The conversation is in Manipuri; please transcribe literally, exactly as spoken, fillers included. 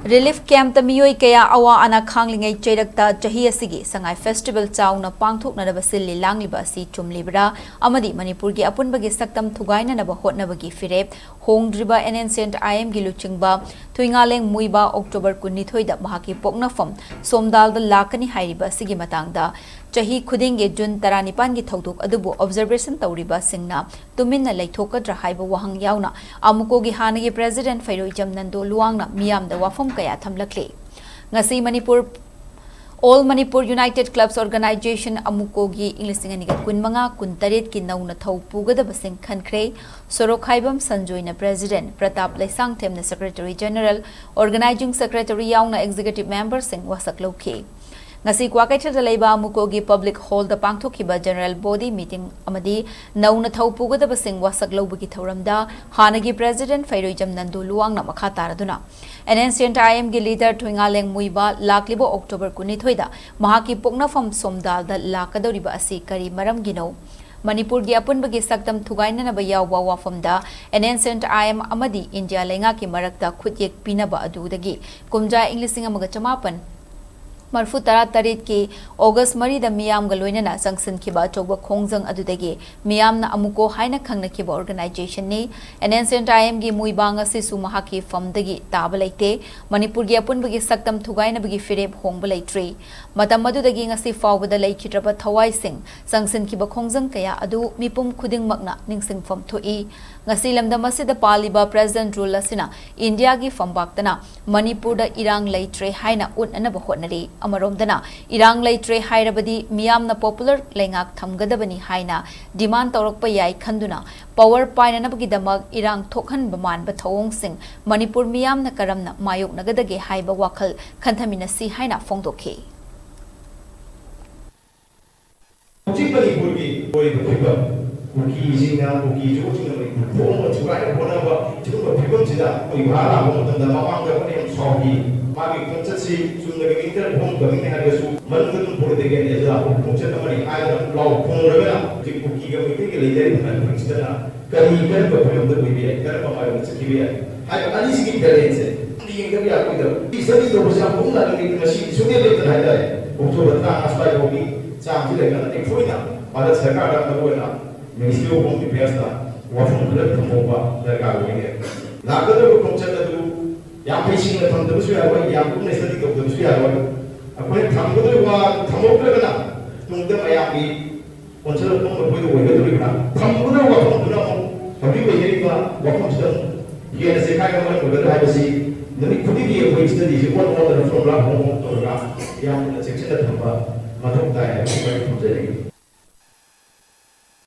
ꯔꯤꯂꯤꯐ ꯀꯦꯝꯞꯇ ꯃꯤꯑꯣꯏ ꯀꯌꯥ ꯑꯋꯥ ꯑꯅꯥ ꯈꯥꯡꯂꯤꯉꯩ ꯆꯩꯔꯛꯇ ꯆꯍꯤ ꯑꯁꯤꯒꯤ ꯁꯉꯥꯏ ꯐꯦꯁꯇꯤꯚꯦꯜ ꯆꯥꯎꯅ ꯄꯥꯡꯊꯣꯛꯅꯅꯕ ꯁꯤꯜꯂꯤ ꯂꯥꯡꯂꯤꯕ ꯑꯁꯤ ꯆꯨꯝꯂꯤꯕ꯭ꯔꯥ ꯑꯃꯗꯤ ꯃꯅꯤꯄꯨꯔꯒꯤ ꯑꯄꯨꯟꯕꯒꯤ ꯁꯛꯇꯝ ꯊꯨꯒꯥꯏꯅꯅꯕ ꯍꯣꯠꯅꯕꯒꯤ ꯐꯤꯔꯦꯞ ꯍꯣꯡꯗ꯭ꯔꯤꯕ ꯑꯦꯟ ꯑꯦꯟ ꯁꯤ ꯑꯦꯟ ꯑꯥꯏ ꯑꯦꯝꯒꯤ ꯂꯨꯆꯤꯡꯕ ꯊꯨꯏꯉꯥꯂꯦꯡ ꯃꯨꯏꯕꯥ ꯑꯣꯛꯇꯣꯕꯔ ꯀꯨꯟꯅꯤꯊꯣꯏꯗ ꯃꯍꯥꯛꯀꯤ ꯄꯣꯛꯅꯐꯝ ꯁꯣꯝꯗꯥꯜꯗ ꯂꯥꯛꯀꯅꯤ ꯍꯥꯏꯔꯤꯕ ꯑꯁꯤꯒꯤ ꯃꯇꯥꯡꯗ ꯆꯍꯤ ꯈꯨꯗꯤꯡꯒꯤ ꯖꯨꯟ ꯇꯔꯥꯅꯤꯄꯥꯟꯒꯤ ꯊꯧꯗꯣꯛ ꯑꯗꯨꯕꯨ ꯑꯣꯕꯖꯔꯕꯦꯁꯟ ꯇꯧꯔꯤꯕꯁꯤꯡꯅ ꯇꯨꯃꯤꯟꯅ ꯂꯩꯊꯣꯛꯀꯗ꯭ꯔꯥ ꯍꯥꯏꯕ ꯋꯥꯍꯪ ꯌꯥꯎꯅ ꯑꯃꯨꯀꯣꯒꯤ ꯍꯥꯟꯅꯒꯤ ꯄ꯭ꯔꯦꯁꯤꯗꯦꯟꯠ ꯐꯩꯔꯣꯏꯖꯝ ꯅꯟꯗꯣ ꯂꯨꯋꯥꯡꯅ ꯃꯤꯌꯥꯝꯗ ꯋꯥꯐꯝ ꯀꯌꯥ ꯊꯝꯂꯛꯂꯤ꯫ ꯉꯁꯤ Manipur All Manipur United Clubs Organization, ꯑꯃꯨꯀꯣꯒꯤ ꯏꯪ ꯂꯤꯁꯤꯡ ꯑꯅꯤꯒ ꯀꯨꯟꯃꯉꯥ ꯀꯨꯟꯇꯔꯦꯠꯀꯤ ꯅꯧꯅ ꯊꯧ ꯄꯨꯒꯗꯕꯁꯤꯡ ꯈꯟꯈ꯭ꯔꯦ꯫ ꯁꯣꯔꯣꯛꯈꯥꯏꯕꯝ ꯁꯟꯖꯣꯏꯅ ꯄ꯭ꯔꯦꯁꯤꯗꯦꯟꯠ, ꯄ꯭ꯔꯇꯥꯞ ꯂꯩꯁꯥꯡꯊꯦꯝꯅ ꯁꯦꯀ꯭ꯔꯦꯇꯔꯤ ꯖꯦꯅꯔꯦꯜ, ꯑꯣꯔꯒꯅꯥꯏꯖꯤꯡ ꯁꯦꯀ꯭ꯔꯦꯇꯔꯤ ꯌꯥꯎꯅ ꯑꯦꯛꯖꯤꯀ꯭ꯌꯨꯇꯤꯚ ꯃꯦꯝꯕꯔꯁꯤꯡ ꯋꯥꯁꯛ ꯂꯧꯈꯤ꯫ ꯉꯁꯤ ꯀ꯭ꯋꯥꯀꯩꯊꯦꯜꯗ ꯂꯩꯕ ꯑꯃꯨꯀꯣꯒꯤ ꯄꯕ꯭ꯂꯤꯛ ꯍꯣꯜꯗ ꯄꯥꯡꯊꯣꯛꯈꯤꯕ ꯖꯦꯅꯔꯦꯜ ꯕꯣꯗꯤ ꯃꯤꯇꯤꯡ ꯑꯃꯗꯤ ꯅꯧꯅ ꯊꯧ ꯄꯨꯒꯗꯕꯁꯤꯡ ꯋꯥꯁꯛ ꯂꯧꯕꯒꯤ ꯊꯧꯔꯝꯗ ꯍꯥꯟꯅꯒꯤ ꯄ꯭ꯔꯦꯁꯤꯗꯦꯟꯠ ꯐꯩꯔꯣꯏꯖꯝ ꯅꯟꯗꯨ ꯂꯨꯋꯥꯡꯅ ꯃꯈꯥ ꯇꯥꯔꯗꯨꯅ ꯑꯦꯟ ꯑꯦꯟ ꯁꯤ ꯑꯦꯟ ꯑꯥꯏ ꯑꯦꯝꯒꯤ ꯂꯤꯗꯔ ꯊꯣꯏꯉꯥꯂꯦꯡ ꯃꯨꯏꯕꯥ ꯂꯥꯛꯂꯤꯕ ꯑꯣꯛꯇꯣꯕꯔ ꯀꯨꯟꯅꯤꯊꯣꯏꯗ ꯃꯍꯥꯛꯀꯤ ꯄꯣꯛꯅꯐꯝ ꯁꯣꯝꯗꯥꯜꯗ ꯂꯥꯛꯀꯗꯧꯔꯤꯕ ꯑꯁꯤ ꯀꯔꯤ ꯃꯔꯝꯒꯤꯅꯣ? ꯃꯅꯤꯄꯨꯔꯒꯤ ꯑꯄꯨꯟꯕꯒꯤ ꯁꯛꯇꯝ ꯊꯨꯒꯥꯏꯅꯅꯕ ꯌꯥꯎꯕ ꯋꯥꯐꯝꯗ N N C N I M ꯑꯃꯗꯤ ꯏꯟꯗꯤꯌꯥ ꯂꯩꯉꯥꯛꯀꯤ ꯃꯔꯛꯇ ꯈꯨꯠꯌꯦꯛ ꯄꯤꯅꯕ ꯑꯗꯨꯗꯒꯤ ꯀꯨꯝꯖꯥ ꯏꯪ ꯂꯤꯁꯤꯡ ꯑꯃꯒ ꯆꯃꯥꯄꯟ ꯃꯔꯤꯐꯨ ꯇꯔꯥ ꯇꯔꯦꯠꯀꯤ ꯑꯣꯒꯁ ꯃꯔꯤꯗ ꯃꯤꯌꯥꯝꯒ ꯂꯣꯏꯅꯅ ꯆꯪꯁꯤꯟꯈꯤꯕ ꯑꯆꯧꯕ ꯈꯣꯡꯖꯪ ꯑꯗꯨꯗꯒꯤ ꯃꯤꯌꯥꯝꯅ ꯑꯃꯨꯀꯣ ꯍꯥꯏꯅ ꯈꯪꯅꯈꯤꯕ ꯑꯣꯔꯒꯅꯥꯏꯖꯦꯁꯟꯅꯤ꯫ ꯑꯦꯟ ꯑꯦꯟ ꯁꯤ ꯑꯦꯟ ꯑꯥꯏ ꯑꯦꯝꯒꯤ ꯃꯨꯏꯕꯥ ꯉꯁꯤꯁꯨ ꯃꯍꯥꯛꯀꯤ ꯐꯝꯗꯒꯤ ꯇꯥꯕ ꯂꯩꯇꯦ꯫ ꯃꯅꯤꯄꯨꯔꯒꯤ ꯑꯄꯨꯟꯕꯒꯤ ꯁꯛꯇꯝ ꯊꯨꯒꯥꯏꯅꯕꯒꯤ ꯐꯤꯔꯦꯞ ꯍꯣꯡꯕ ꯂꯩꯇ꯭ꯔꯤ꯫ ꯃꯇꯝ ꯑꯗꯨꯗꯒꯤ ꯉꯁꯤ ꯐꯥꯎꯕꯗ ꯂꯩꯈꯤꯗ꯭ꯔꯕ ꯊꯋꯥꯏꯁꯤꯡ, ꯆꯪꯁꯤꯟꯈꯤꯕ ꯈꯣꯡꯖꯪ ꯀꯌꯥ ꯑꯗꯨ ꯃꯤꯄꯨꯝ ꯈꯨꯗꯤꯡꯃꯛꯅ ꯅꯤꯡꯁꯤꯡꯐꯝ ꯊꯣꯛꯏ꯫ ꯉꯁꯤ ꯂꯝꯗꯝ ꯑꯁꯤꯗ ꯄꯥꯜꯂꯤꯕ ꯄ꯭ꯔꯦꯁꯤꯗꯦꯟꯠ ꯔꯨꯜ ꯑꯁꯤꯅ ꯏꯟꯗꯤꯌꯥꯒꯤ ꯐꯝꯕꯥꯛꯇꯅ ꯃꯅꯤꯄꯨꯔꯗ ꯏꯔꯥꯡ ꯂꯩꯇ꯭ꯔꯦ ꯍꯥꯏꯅ ꯎꯠꯅꯅꯕ ꯍꯣꯠꯅꯔꯤ꯫ ꯑꯃꯔꯣꯝꯗꯅ ꯏꯔꯥꯡ ꯂꯩꯇ꯭ꯔꯦ ꯍꯥꯏꯔꯕꯗꯤ ꯃꯤꯌꯥꯝꯅ ꯄꯣꯄꯨꯂꯔ ꯂꯩꯉꯥꯛ ꯊꯝꯒꯗꯕꯅꯤ ꯍꯥꯏꯅ ꯗꯤꯃꯥꯟ ꯇꯧꯔꯛꯄ ꯌꯥꯏ ꯈꯟꯗꯨꯅ ꯄꯋꯔ ꯄꯥꯏꯅꯅꯕꯒꯤꯗꯃꯛ ꯏꯔꯥꯡ ꯊꯣꯛꯍꯟꯕ ꯃꯥꯟꯕ ꯊꯧꯑꯣꯡꯁꯤꯡ ꯃꯅꯤꯄꯨꯔ ꯃꯤꯌꯥꯝꯅ ꯀꯔꯝꯅ ꯃꯥꯌꯣꯛꯅꯒꯗꯒꯦ ꯍꯥꯏꯕ ꯋꯥꯈꯜ ꯈꯟꯊꯃꯤꯟꯅꯁꯤ ꯍꯥꯏꯅ ꯐꯣꯡꯗꯣꯛꯈꯤ꯫ ꯍꯧꯖꯤꯛ ꯃꯅꯤꯄꯨꯔꯒꯤ ꯑꯣꯏꯔꯤꯕ ꯐꯤꯕꯝ, ꯀꯨꯀꯤꯁꯤꯡꯅ, ꯀꯨꯀꯤ ꯖꯨꯒꯣꯠꯁꯤꯡꯅ ꯃꯅꯤꯄꯨꯔ ꯐꯣꯡꯕ ꯊꯨꯒꯥꯏꯅ ꯍꯣꯠꯅꯕ ꯁꯤꯒꯨꯝꯕ ꯐꯤꯕꯝꯁꯤꯗ ꯑꯩꯈꯣꯏ ꯚꯥꯔꯠ ꯂꯥꯛꯄ ꯃꯇꯝꯗ ꯃꯃꯥꯡꯗ ꯑꯩꯈꯣꯏꯅ ꯌꯥꯝ ꯁꯥꯎꯈꯤ꯫ ꯃꯥꯒꯤ ꯈꯣꯡꯆꯠꯁꯤ ꯆꯨꯝꯅꯒꯤ ꯃꯤꯇꯔ ꯍꯣꯝ ꯀꯃꯤꯡꯅꯤ ꯍꯥꯏꯔꯒꯁꯨ ꯃꯅꯨꯡꯗ ꯑꯗꯨꯝ ꯄꯣꯂꯤꯇꯤꯀꯦꯜ ꯑꯦꯖꯦꯟꯗꯥ ꯈꯣꯡꯆꯠ ꯑꯃꯅꯤ ꯍꯥꯏꯗꯅ ꯂꯥꯎ ꯈꯣꯡꯂꯒꯅ ꯍꯧꯖꯤꯛ ꯀꯨꯀꯤꯒ ꯃꯩꯇꯩꯒ ꯂꯩꯅꯔꯤꯕ ꯃꯅꯤꯄꯨꯔꯁꯤꯗꯅ ꯀꯔꯤ ꯀꯔꯝꯕ ꯐꯤꯕꯝꯗ ꯑꯣꯏꯕ ꯌꯥꯏ, ꯀꯔꯝꯕ ꯃꯥꯏꯔꯣꯝꯗ ꯆꯠꯈꯤꯕ ꯌꯥꯏ ꯍꯥꯏꯕ ꯑꯅꯤꯁꯤꯒꯤ ꯕꯦꯂꯦꯟꯁꯁꯦ ꯌꯦꯡꯗꯕ ꯌꯥꯔꯣꯏꯗꯕ꯫ ꯁꯤ ꯁ꯭ꯇꯗꯤ ꯇꯧꯕꯁꯦ ꯌꯥꯝ ꯀꯨꯞꯅ ꯑꯗꯨꯝ ꯉꯁꯤ ꯁꯨꯡꯂꯦꯞ ꯂꯦꯞꯇꯅ ꯍꯥꯏꯇꯥꯔꯦ, ꯑꯣꯛꯇꯣꯕꯔ ꯇꯔꯥꯃꯉꯥ ꯁ꯭ꯋꯥꯏꯐꯥꯎꯒꯤ ꯆꯥꯡꯁꯤ ꯂꯩꯅꯅ ꯑꯩꯈꯣꯏꯅ ꯚꯥꯔꯠ ꯁꯔꯀꯥꯔꯗ, ꯃꯔꯨꯑꯣꯏꯅ Ministry of Home Affairsꯅ ꯋꯥꯐꯝ ꯈꯔ ꯊꯝꯍꯧꯕ ꯗꯔꯀꯥꯔ ꯑꯣꯏꯅꯦ꯫ ꯂꯥꯛꯀꯗꯧꯔꯤꯕ ꯈꯣꯡꯆꯠ ꯑꯗꯨ ꯌꯥꯝ ꯍꯩꯁꯤꯡꯅ ꯊꯝꯗꯕꯁꯨ ꯌꯥꯔꯣꯏ, ꯌꯥꯝ ꯀꯨꯞꯅ ꯁ꯭ꯇꯗꯤ ꯇꯧꯗꯕꯁꯨ ꯌꯥꯔꯣꯏ꯫ ꯑꯩꯈꯣꯏꯅ ꯊꯝꯒꯗꯧꯔꯤꯕ ꯋꯥ ꯑꯗꯨ ꯊꯝꯍꯧꯗ꯭ꯔꯒꯅ ꯇꯨꯡꯗ ꯃꯌꯥꯝꯒꯤ ꯑꯣꯟꯁꯤꯜꯂꯛꯄ ꯑꯃ ꯑꯩꯈꯣꯏꯗ ꯑꯣꯏꯒꯗꯧꯔꯤꯕ꯭ꯔꯥ? ꯊꯝꯒꯗꯧꯔꯤꯕ ꯋꯥꯐꯝꯗꯨꯅ ꯑꯃꯨꯛ ꯍꯧꯖꯤꯛ ꯂꯩꯅꯔꯤꯕ ꯋꯥꯐꯝꯁꯤꯗ ꯑꯃꯨꯛ ꯍꯦꯟꯅ ꯆꯦꯈꯥꯏꯅꯕ ꯃꯔꯝ ꯑꯣꯏꯒꯗ꯭ꯔꯥ ꯍꯥꯏꯕꯁꯤ ꯅꯨꯃꯤꯠ ꯈꯨꯗꯤꯡꯒꯤ ꯑꯩꯈꯣꯏ ꯁ꯭ꯇꯗꯤꯁꯤ ꯑꯣꯟ ꯑꯣꯟꯗꯅ ꯐꯣꯔꯃꯨꯂꯥ ꯍꯣꯡ ꯍꯣꯡ ꯇꯧꯔꯒ ꯌꯥꯝꯅ ꯆꯦꯛꯁꯤꯟꯅ ꯊꯝꯕ ꯃꯊꯧ ꯇꯥꯏ ꯍꯥꯏꯕꯁꯤ ꯑꯩ ꯊꯝꯖꯅꯤꯡꯏ꯫